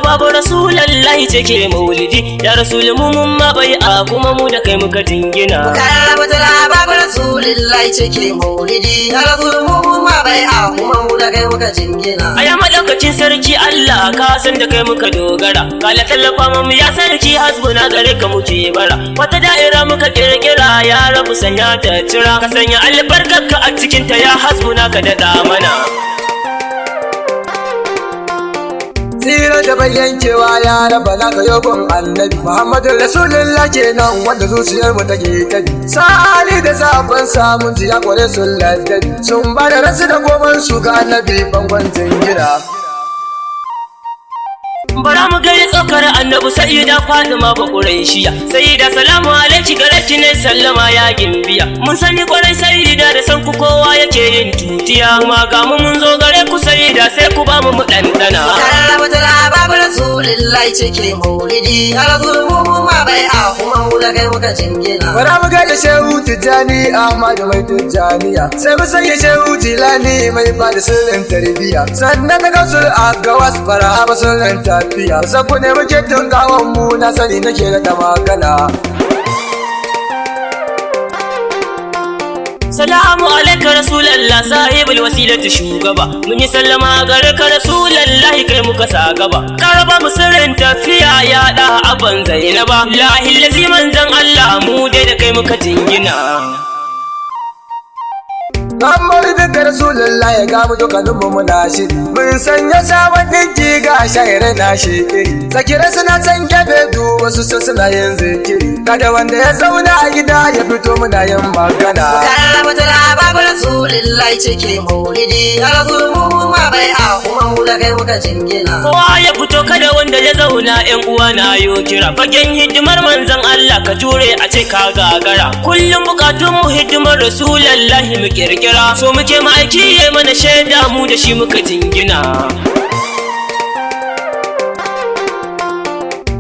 Babu Rasulullahi ce ke maulidi. Ya Rasul mu mun ma bai a kuma mu da kai muka jingina. Mukarrabatul ahbab Rasulillahi ce ke maulidi. Ya Rasul mu mun ma bai a kuma mu da kai muka jingina. Aya madaukakin sarki Allah ka san da kai muka dogara. Kala tallafa mu ya sarki hasbuna gare ka muke bara. Wata da'ira muka kirkira ya rabu sanya ta cira. Ka sanya albarkarka a cikin ta ya hasbuna ka daɗa mana. Tsira da bayyankewa ya raba na ka yobin annabi Muhammadu Rasulullah kenan wanda zuciyar mu take tabi. Sa'ali da sabon samun ji ya kware sun ladabi. Sun ba da rasu da goman su ga annabi bangon jingina. Bara mu gani tsokar annabi sayyida Fatima ba Quraishiya. Sayyida salamu alaiki gare ki ne sallama ya gimbiya. Mun sani kwarai sayyida da san ku kowa yake yin tutiya. Kuma ga mu mun zo gare ku sayyida sai ku ba mu mu ɗanɗana. Mukarrabatul ahbab Rasulillahi ce ke maulidi. Ya Rasul mu mun ma bai a kuma mu da kai muka jingina. Bara mu gaida Shehu Tijjani Ahmadu mai Tijjaniya. Sai mu sanya Shehu Jilani mai bada sirrin tarbiyya. Sannan na gausul a gawas bara ba sirrin tafiya. Sabu ne muke tunkawan mu na sani nake da magana. Salamu alaika Rasulallah sahibul wasilati shugaba. Mun yi sallama gare ka Rasulallah kai muka sa gaba. Karaba mu sirrin tafiya ya da abban Zainaba. Lahi lazi manzon Allah mu dai da kai muka jingina. Muhammadu duka Rasulullah ya gamu dukkanin mu muna shiri. Mun sanya sabon dinki ga shahirai na shi iri. Zakirai suna can gefe du wasu su suna yin zikiri. Kada wanda ya zauna a gida ya fito muna yin magana. Mukarrabatul ahbab Rasulillahi ce ke maulidi. Ya Rasul mu mun ma bai a kuma mu da kai muka jingina. Kowa ya fito kada wanda ya zauna yan uwa na yo kira. Fagen hidimar manzon Allah ka jure a ce ka gagara. Kullum bukatun mu hidimar Rasulullahi mu kirkira. So muke ma'aiki ya mana shaida mu da shi muka jingina.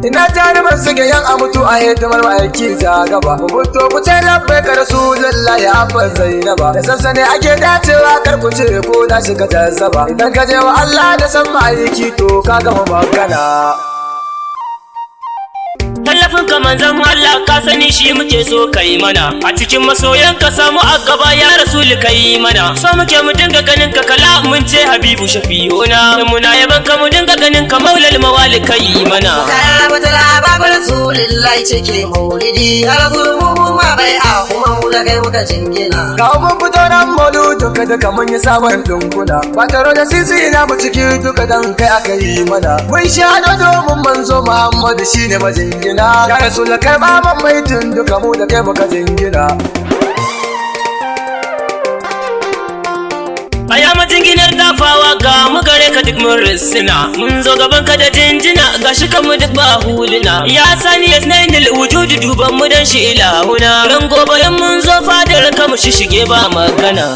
Ina jaruman suke yan amutu a hidimar ma'aiki ta gaba. Ku fito ku ce labbai ka Rasulullah ya abban Zainaba. Da sassane ake dacewa kar ku ce ko na shiga jazzaba. Idan ka je wa Allah da san ma'aiki to ka gama magana. Tallafin ka manzon Allah ka sani shi muke so kai mana. A cikin masoyan ka samu a gaba ya Rasulu kai mana. So muke mu dinga ganin ka kala mun ce Habibu Shafi'una. Muna yaban ka mu dinga ganin ka Maulal Mawali kai mana. Mukarrabatul ahbab Rasulillahi ce ke maulidi. Ya Rasul mu mun ma bai a kuma mu da kai muka jingina. Ga mun fito nan molu duka duka mun yi sabon dunkuna. Ba taro da sisi na mu ciki duka dan kai aka yi mana. Mun sha domin manzo Muhammadu shine majingina. Ya Rasul karba man baitin duka mu da kai muka jingina. Aya majinginar dafawa ga mu gare ka duk mun rissina. Mun zo gaban ka da jinjina ga shi kan mu duk ba huluna. Ya sani ya snainil wujudu duban mu dan shi ilahuna. Ran gobe in mun zo fadar ka mu shishige ba magana.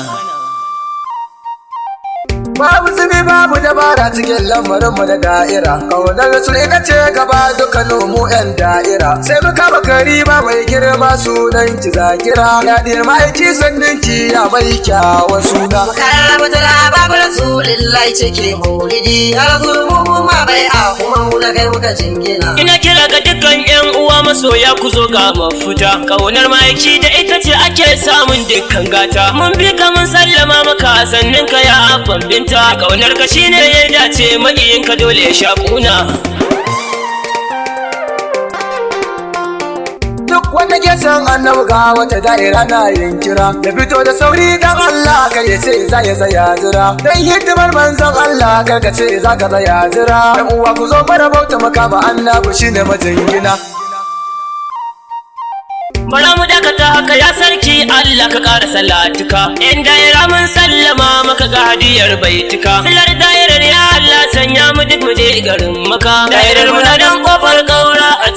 Babu zubi babu dabara cikin lamarin mu na da'ira. Kaunar Rasul ita ce gaba dukkanin mu 'yan da'ira. Sai muka bakari ba mai girma sunan ki zakira. Ya dir ma'aiki sannin ki ya mai kyawun suna. Mukarrabatul ahbab Rasulillahi ce ke maulidi. Ya Rasul mu mun ma bai a kuma mu da kai muka jingina. Ina kira ga dukkan 'yan uwa masoya ku zo ga mafuta. Kaunar ma'aiki da ita ce ake samun dukkan gata. Mun bi ka mun sallama maka sannin ka ya abban binta. Kaunar ka shine ya dace maƙiyin ka dole ya sha kuna. Duk wanda ke san annabi ga wata da'ira na yin kira. Ya fito da sauri dan Allah kar ya ce za ya tsaya jira. Dan hidimar manzon Allah kar ka ce za ka tsaya jira. Dan uwa ku zo mana bauta makama annabi shine majingina. Bara mu dakata haka ya sarki Allah ka ƙara salatuka. In daira mun sallama maka ga hadiyar baituka. Silar dairar ya Allah sanya mu duk mu je garin maka. Dairar mu na dan kofar kaura a